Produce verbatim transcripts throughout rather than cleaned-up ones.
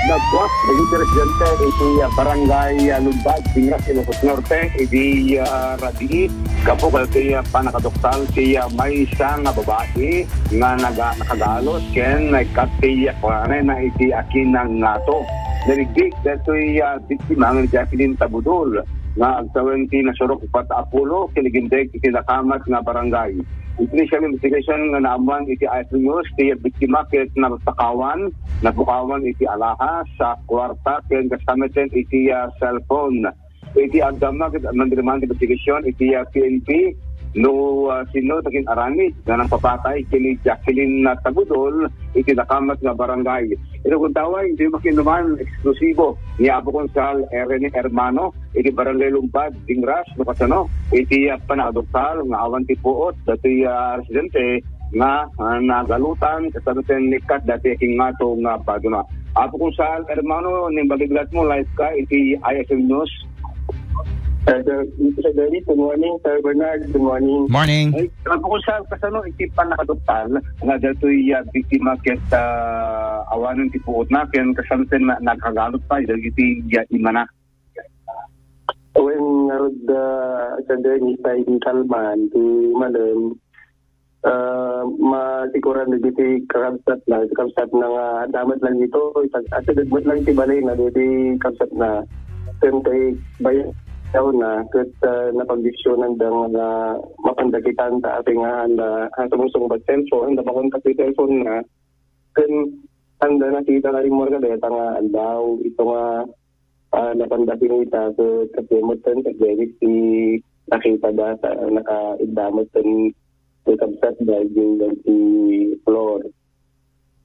Nagbuas dagiti residente iti, ah, Barangay, ah, Lumbad, Dingras, Ilocos Norte, idi, ah, rabii, gapu kadagiti, ah, pannakaduktal ti, ah, maysa nga babai nga naga-, nakagalot ken naikkat ti, ah, kuanay na iti akin nga ngato. Narigbig datoy, ah, biktima nga ni Jacqueline Tabudol nga agtawen ti nasurok upat a pulo ken igindeg iti nakamat nga barangay. Iti initial investigation nga naammuan iti I S M News, ti biktima ket napakawan, napukawan iti alahas, sa kwarta, ken kastameten iti, ah, cellphone. Iti agdamag ket man-, man-, investigasyon iti, ah, P N P, no, ah, sino naging aramid nga nagpapatay kini Jacqueline Tabudol iti nakamat nga barangay. Iti gundaway, iti makinuman, eksklusibo ni Apo Konsehal Ernie Hermano, iti Barangay Lumbad, Dingras, no kasano, iti, ah, pannakaduktal nga awan ti puot, datoy, ah, residente nga, ah, nagalutan, kasano ten nikkat dati king ngato nga baduna. Apo Konsehal Hermano, nimbagiglat mo, live ka, iti I S M News. Sir, Sir Dennis, good morning. Sir Bernard, good morning. Morning. Ay, Apo Konsehal, kasano, iti pannakaduktal, nga datoy, ah, biktima ket, ah, awanen ti puot na, ken kasano ten na-, nagkagalot pa, dagiti, ah, imana. Wen ngarud, ah, Sir Dennis, tay di kalman, ti malem, ah, masikuran dagiti kakabsat na, kakabsat na nga damot lang dito, itag-, at sa dagmat lang ti balay na, dagiti kabsat na, ken tay bayaw na, ket, ah, napagdesisyonan da nga mapanda kitan ta ati nga anda, ah, sumsungbat cellphone, anda makontak ti cellphone na, ken anda nakita nga rimmuar kadayta nga aldaw, ito nga, ah, napanda kinita, ket kapian met ken kadaydi ti nakita da, ta nakaidda met ken ti kabsat da, idiay ti floor.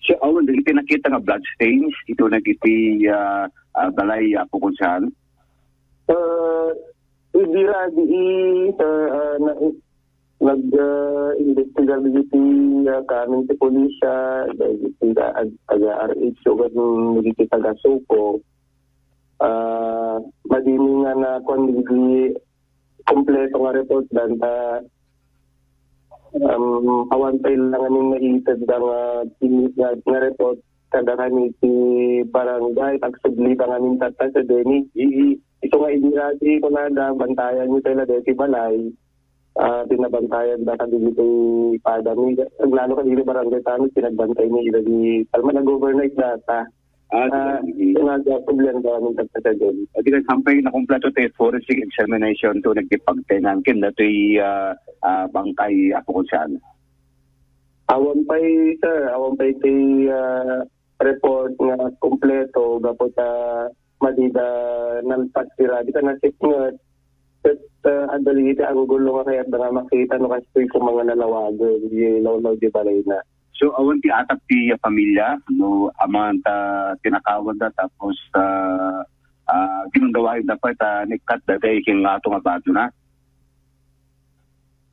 So, awan dagiti nakita nga blood stains ito dagiti, ah, ah, balay, Apo Konsehal? Ah, idi rabii, ah, ah, na-, nag, ah, imbestigar dagiti, ah, kamin ti pulisya, dagiti, ah, ag-, taga R H O ken dagiti taga SOCO. Ah, madini nga nakuan dagiti kompleto nga report dan ta, um, awan pay la ngamin naited da nga, nga, nga report kada kami ti barangay, agsubli da ngamin tatta sa Denny. Ito nga idi rabii kunada, bantayan niyo tayo na ti balay. Ah, pinabantayan da kadagiti padami. Aglalo kadagiti barangay tamin, pinagbantay ni ila di kalman, nag-overnight data. Ah, Ah, sige. Ito nga, problema da ngamin tatta sa Denny. Adi ka, sampay nakumpleto ti forensic examination to nagkipagtenan ken datoy, ah, ah, bangkay, Apo Konsehal. Awan pay, sir, awan pay ti, ah, report nga kompleto gapu ta madida nalpas ti rabii ta nasiknget. Ket, ah, adda dagiti anggulo nga kayatda nga makita no kastoy koma nga nalawagen di lawlaw di balayna. So, awan ti atap ti, ah, pamilya, no, amangan ta tinakawanda tapos, ah, ah, ginundawaen da pay ta nikkat da ti king ngato nga badona.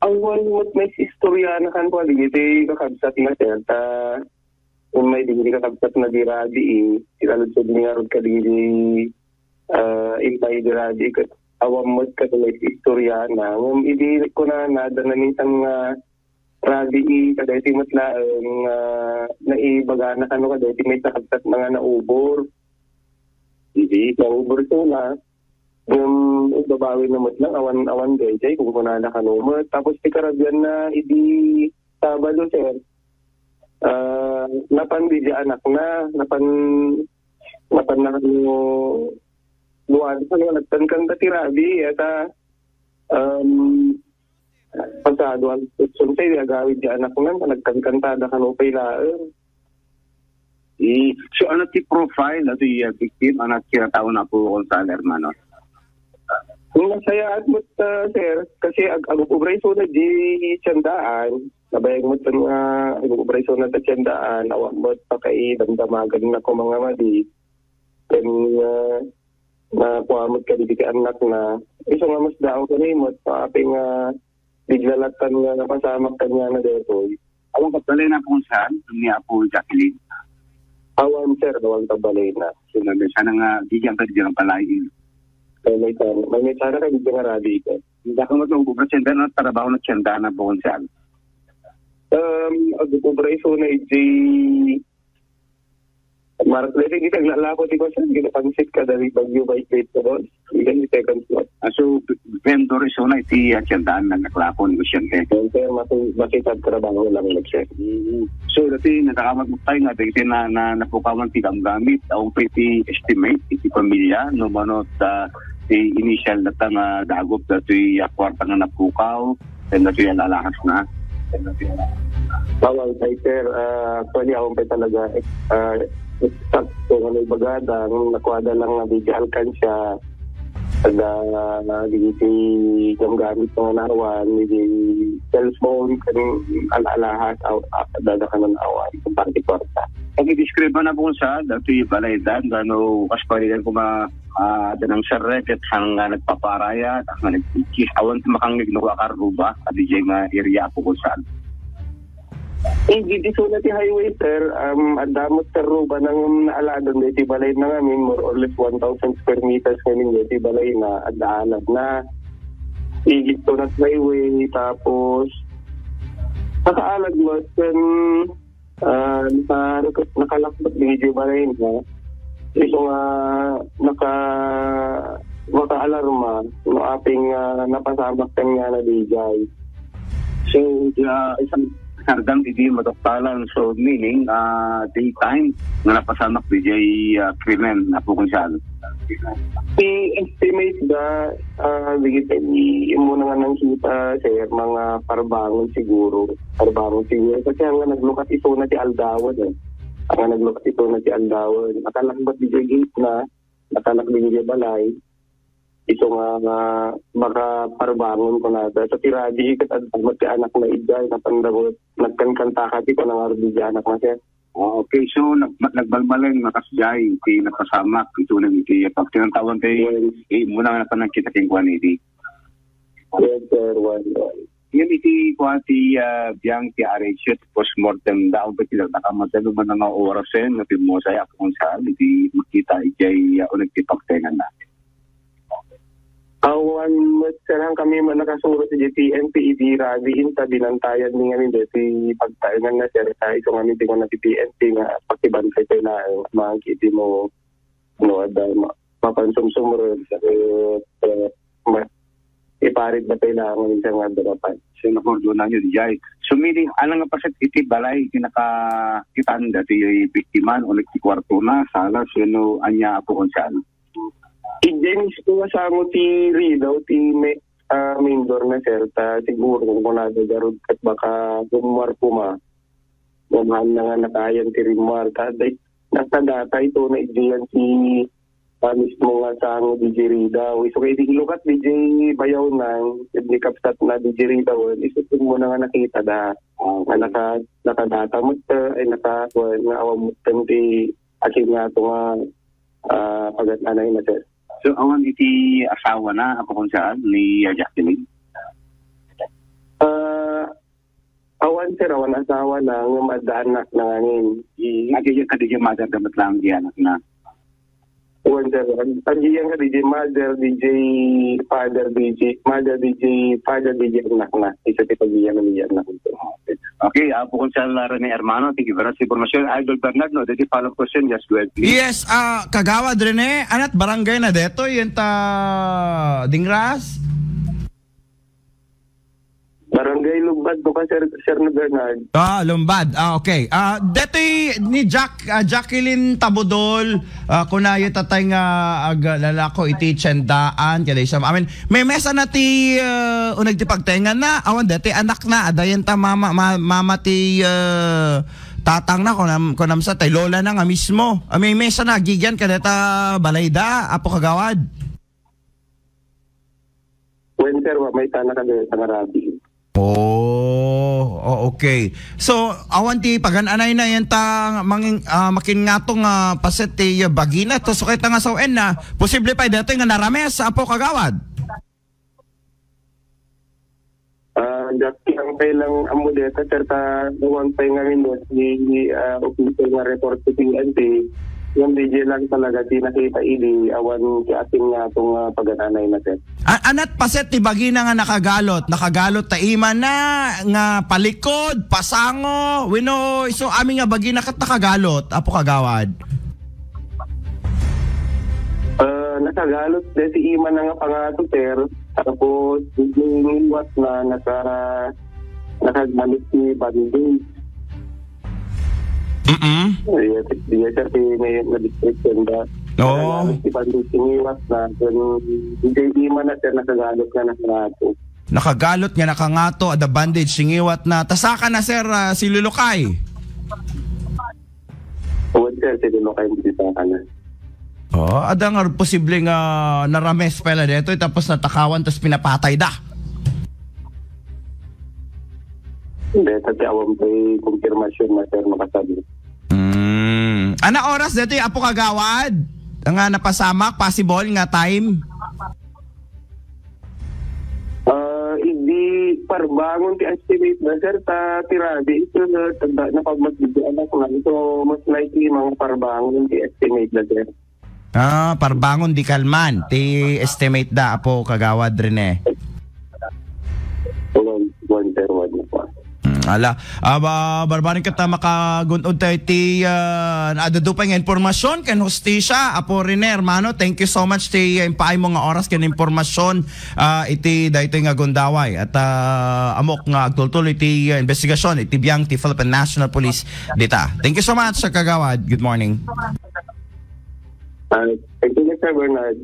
Awan met may istorya na kan kuan, dagiti kakabsat na, sir, ta umay dagiti kakabsat na di rabii, eh, ti kaludsod ni ngarud kadagiti, ah, impay di rabii, ket awan met ket may istorya na. Ngem idi kunana, adda naminsan nga rabii, kadaytoy met laeng, ah, naibagana kano kadaytoy may kakabsat na nga naubor. Idi naubor sona, ngem ibabawi na met lang, awan, awan daydiay, kunkunana kano met. Tapos ti karabian na idi Sabado, sir, ah, napan daydiay anakna, napan, napan na kano, luwad kano, nagkankanta ti rabii, ata, um, pasado ang instruction, sir, agawid di anakna, nagkankantada kano pay laeng. Mm. So, ano ti profile na ti, uh, victim? Ano ti kinatao na po kung saan, hermano? Kung nasayaat mo ta, sir, kasi ag-, ag-ubray so na di tiyandaan. Nabayag mo ta nga ag-ubray so na ta tiyandaan. Awan mo ta kay damdamagan na ko mga madi. Then, uh, nakuha mo ka di anak na. Iso nga mas daw ka ni mo, pa aping, uh, biglalatan nga napasamak kanya na detoy. Awan ka pala na kung saan, ni Apo Jacqueline. Awan, sir, awan ka balay na. So, may sana nga, bigyan ka dyan ng palain. May may sana, may may sana ka dyan nga rabi ka. Hindi ka matulog, kasi hindi na trabaho na tiyanda na po kung saan. Um, ag-ubra iso na iti Mar-, dahil hindi naglalako, di ba, sir? Ginapansit ka dahil bagyo ba, ito, boss? Ikan yung second floor. Ah, so, vendor is una iti, ah, tiyandaan na naglako, negosyante. Sir, masi-, masipag trabaho lang, sir. Mm. So, dati, nagkakamat mo tayo nga, dahil na, na, napukawan ti gamgamit, awan pa iti estimate, iti pamilya, no, mano, ta, ti initial na ta nga dagop, dati, ah, kwarta nga napukaw, and dati, alahas na. Bawal tayo, sir. Ah, actually, awan pa talaga, ah, exact kung ano yung bagada, ang nakuha da lang nga video alkansya, ada, digiti gamgamit nga nawan, digiti cellphone, kan al-, alahas, aw-, a-, dada kanan awan, kung bakit kwarta. Pag i-describe na po sa, dati balay dan, gano, kas palitan ko ma-, ah, danang sarre, ket hanggang nagpaparaya, tas nga nagkikis, awan makangig no akaruba, adi jay nga area po kung saan. Eh, di, di suna ti highway, sir. Um, adda met, sir, ruba nang naaladon daytoy balay na ngamin, more or less one thousand square meters ngamin daytoy balay na adda alad na. Igid to na highway, tapos nakaalag met, then, ah, naka-, nakalakbat daytoy balay na. Isu nga naka-, makaalarma, no, aping, ah, napasamak kaniana dijay. So, ah, isang sardang idi maduktalan. So, meaning, ah, daytime nga napasamak dijay, ah, krimen, Apo Konsehal. Ti estimate da, ah, digiti, imo na nga nangkita, sir, mga parbangon siguro. Parbangon siguro. Kasi ang naglukat isu na ti aldawan, eh. Ang naglukat isu na ti aldawan. Nakalakbat dijay gate na, nakalak dijay balay. Isu nga, nga makaparbangon ko na. Sa ti rabi, ket adda met ti anak na ida, napanda met, nagkankanta ka ti panangarbi ti anak na, sir. Ah, okay. So, nag-, nagbalbalen, makasjay, ti napasamak, ito na iti, pag tinantawan tayo, Yes. eh, muna nga napanagkita ken kuan iti. Yes, sir. One, one. Yan iti kuan ti, ah, biang ti R H U, postmortem daw, ba ti nagdakamatay, no, man nga oras, eh, no, ti mo, sa Apo Konsehal, iti makita, ijay, ah, uneg ti pagtaengan na. Awan met, sir, han kami man nakasuro ti P N P idi rabii, inta binantayan mi ngamin deti pagtaengan na, sir, ta isu ngamin ti kuna ti P N P nga pakibantay tayo laeng, mangki ti mo, no, adda ma-, mapansumsumrek, eh, eh, ma-, iparit ba tayo laeng ngamin sa nga darapan. So, nakordonan nyo, dijay. So, meaning, ano nga paset iti balay, iti nakakitaan dati, yung biktima, o nagti kwarto na, sala, sino, anya, Apo Konsehal? Ijay mismo nga sango ti ridaw ti me-, ah, main door na, sir, ta siguro kung kunada garud ket baka rummuar koma. Ngem haan na nga nakayan ti rimmuar. Ta, day, nakadata ito na idiyan ti, ah, mismo nga sango di ridaw. Isu kay di ilukat di bayaw na, di kapsat na di ridaw. Isu mo na nga nakita da. Ah, nga naka-, nakadata mo, sir, ay naka-, nga awan mo, sir, ti akin nga ito nga, ah, pagan-anay na, sir. So, awan iti asawa na, Apo Konsehal, ni, ah, Jacqueline? Ah, awan, sir, awan asawa na, nga maadda anak na ngamin. Mm, adi, adi, adi, mother, dapat lang di anak na. Awan, sir, awan. Ang iyang ka D J mother, D J father, D J mother, D J father, D J anak na. Isa ti pag-iyan ng anak nito. Okay, ah, bukod sa Rene Hermano, thank you very much sa impormasyon. Idol Bernard, no, dito follow-up question, just go ahead, please. Yes, ah, Kagawad Rene, anat barangay na deto, yun ta dingras? Barangay Lumbad to ka, Sir, Sir Bernard. Ah, Lumbad. Ah, okay. Ah, detoy ni Jack, ah, Jacqueline Tabudol, ah, kunayo tatay nga aglalako iti tiendaan, kada isam. I mean, may mesa na ti, ah, uneg ti pagtaengan na, awan deti anak na, adayan ta mama, ma-, mama ti, ah, tatang na, kunam, kunam sa tay lola na nga mismo. Ah, may mesa na, agigian kadata balay da, Apo Kagawad. Wen, sir, wa may tana kadata nga rabi. Oh, oh, okay. So, awan ti pagan-anay na yan ta mangin-, ah, makin nga to nga paset ti bagina to, so, kay ta nga sawen na, posible pa dati nga narames, Apo Kagawad? Ah, dati ang kailang amo deta, sir, ta awan pay ngamin dati, ah, official nga report ti P N P. Yung D J lang talaga, di nakita idi, awan ti atin nga itong, ah, pagananay na, sir. A-, anat paset ti bagina nga nakagalot? Nakagalot ta ima na, nga palikod, pasango, wenno isu amin nga bagina ket nakagalot, Apo Kagawad? Nakagalot daytoy imana nga pangato, sir. Tapos, iti ngiwatna, naka-, nakagalot ti bandage. Mm-mm. Yes, yes, sir, ti may na-description da. Oo. Nakagalot ti bandage ti ngiwatna. Ken iti imana, sir, nakagalot nga nakangato. Nakagalot nga nakangato, adda bandage ti ngiwatna. Ta saka na, sir, ah, silulukay. Wen, sir, silulukay nga di saka na. Oo, adda nga posible nga narames pay la daytoy tapos natakawan tas pinapatayda. Hindi, ta ti awan pay kumpirmasion na, sir, makasabot. Mm. Anna oras daytoy, Apo Kagawad? Nga napasamak, possible nga time? Ah, idi parbangon ti estimate na, sir, ta ti rabies, sir, tanda na pag mas bigyan anak na. So, mas likely mga parbangon ti estimate na, sir. Ah, parbangon di kalman ti estimate da, Apo Kagawad Rene. One, one, sir, one na po. Hmm, ala. Ah, ba, barbaring ket ta makagun-od tayo ti, ah, adda pay nga impormasyon ken hustisya. Apo Rene, hermano, thank you so much ti, ah, impaay mo nga oras ken impormasyon, ah, iti daytoy nga gundaway. At, ah, amok nga agtultuloy iti, ah, investigasyon iti biang ti Philippine National Police dita. Thank you so much, Kagawad. Good morning. Ah, thank you, Mister Bernard.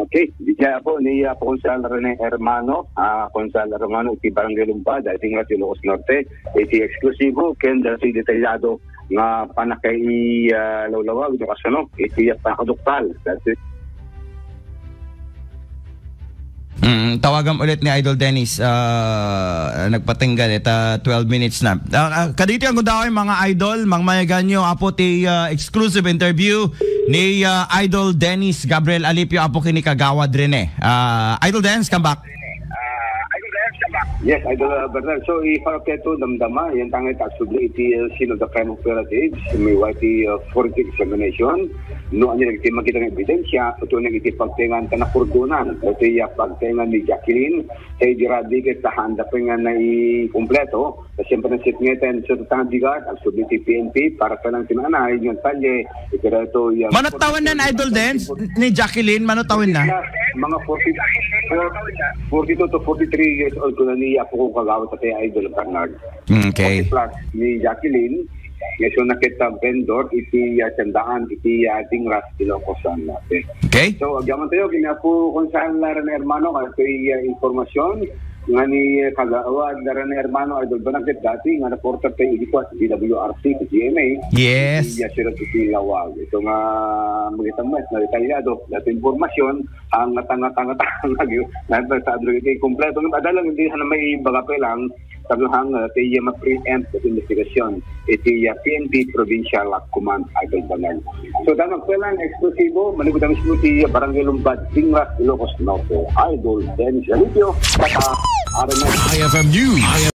Okay, di kaya po ni, ah, Konsehal Rene Hermano, ah, Konsehal Hermano, iti Barangay Lumba, daytoy nga ti Ilocos Norte, iti eksklusibo, ken daytoy detalyado nga pannakailaw-lawag, no, kasano, iti, ah, pakaduktal. Daytoy. Mm, tawagan ulit ni Idol Dennis, ah, nagpatinggal, ita twelve minutes na. Ah, ah, kadito ang gundaway, mga idol, mangmayagan nyo, apo ti, ah, exclusive interview ni, ah, Idol Dennis Gabriel Alipio, apo kini Kagawad Rene. Ah, Idol Dennis, come back. Yes, Idol, uh, Bernard. So, iparapeto, damdama, yan tangay tagsubli iti, uh, scene of the crime operatives, may iti, uh, forensic examination. No, ania iti makita nga ebidensya, ito na iti pagtaengan ta nakurdonan, iti, uh, pagtaengan ni Jacqueline, kay di rabi ket ta haanda pay nga naikumpleto, ta siyempre nasipngetan, so, tatang bigat, agsubli ti P N P, para pa lang tinanay, yung talye, iti reto, yung Mano tawen nan, Idol Dennis, ni Jacqueline, mano tawen na? Mga forty, forty-two to forty-three years old ko na ni apo ko kagawad sa kay Idol Bernard. Okay. Forty plus ni Jacqueline, nga so nakita vendor, iti, ah, tandaan, iti, ah, Dingras, Ilocos Norte. Okay. So, agyaman tayo, ginapo kung saan laran, hermano, kasi, ah, informasyon, nga ni, eh, kagawad, laran, hermano, Idol Bernard, dati, nga reporter tayo, iti ko, D W R C, sa G M A. Yes. Iti, ah, sila iti lawag. Ito nga, magitang mas, na detalyado, dati informasyon, ang ngatang-ngatang-ngatang, na, na, sa, iti kompleto, nga, adalang, hindi, sana may baga pa lang, Sabi hang, uh, ti, uh, ma-preempt iti investigasyon iti, uh, P N P Provincial Command, Idol Banal. So, damag pa lang eksklusibo, manipod mismo ti, uh, Barangay Lumbad, Dingras, Ilocos Norte, Idol Dennis Galipio, kata R M S. I F M News.